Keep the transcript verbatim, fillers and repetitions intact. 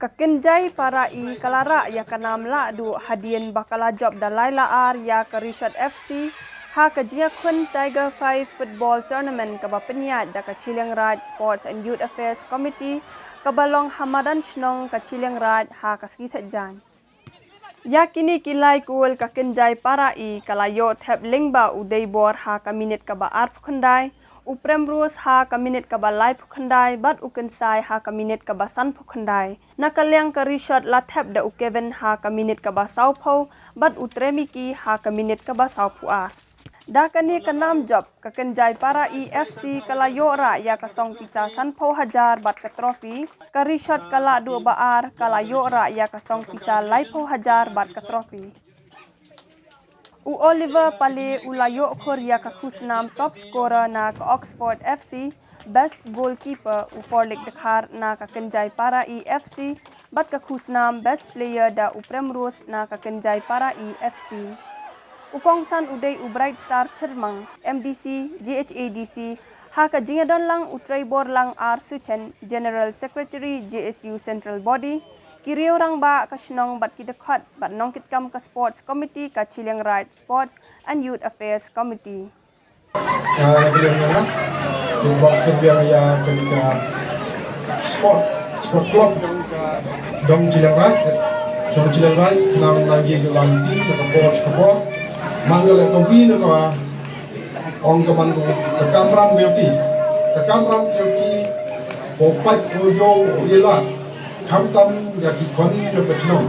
Ka Kynjai Para E ka la rah ïa ka nam lah duh hadien ba ka la jop da lai la ar ïa ka Rishot F C ha ka jingïakhun Tiger Five Football Tournament kaba pynïaid da ka Chilliangraij Sports and Youth Affairs Committee kaba long ha madan shnong ka Chilliangraij ha ka sngi Saitjaiñ. Ïa kine ki lai kol ka Kynjai Para E ka la ïoh thep lyngba u Deibor ha ka minit kaba arphew khyndai, u Premrose ha ka minit kaba laiphew khyndai bad u Kynsai ha ka minit kaba sanphew khyndai. Na ka liang ka Rishot la thep da u Kevin ha ka minit kaba sawphew bad u Tremiki ha ka minit kaba sawphew ar. Da kane ka nam jop ka Kynjai Para E F C ka la ïoh rah ïa ka song pisa sanphew hajar bad ka trophy, ka Rishot ka la duh ba ar ka la ïoh rah ïa ka song pisa laiphew hajar bad ka trophy. U Oliver Pale u la ïoh khur ïa ka khusnam top scorer na ka Oxford F C, best goalkeeper u Forlik Dkhar na ka Kynjai Para E F C, bad ka khusnam best player da u Premrose na ka Kynjai Para E F C. U kongsan u dei u Bright Star Chyrmang, M D C, J H A D C, ha ka jingïadon lang u Treiborlang R Suchen, General Secretary J S U Central Body, ki riew rangbah ka shnong bad ki dkhot bad nongkitkam ka Sports Committee ka Chilliangraij Sports and Youth Affairs Committee. Ka biang ïa, jubab ka biang ïa ka sport, sport club jong ka dong Chilliangraij, dong Chilliangraij, nang nang ïa ka lang ti, na ka por, ka por. Man ka leh ka wi na ka, ong ka man ka, ka kamram ïa ki, ka kamram ïa ki, ko pait ko yo, ko ila, khamtam ïa ki khon ïa ka chnong.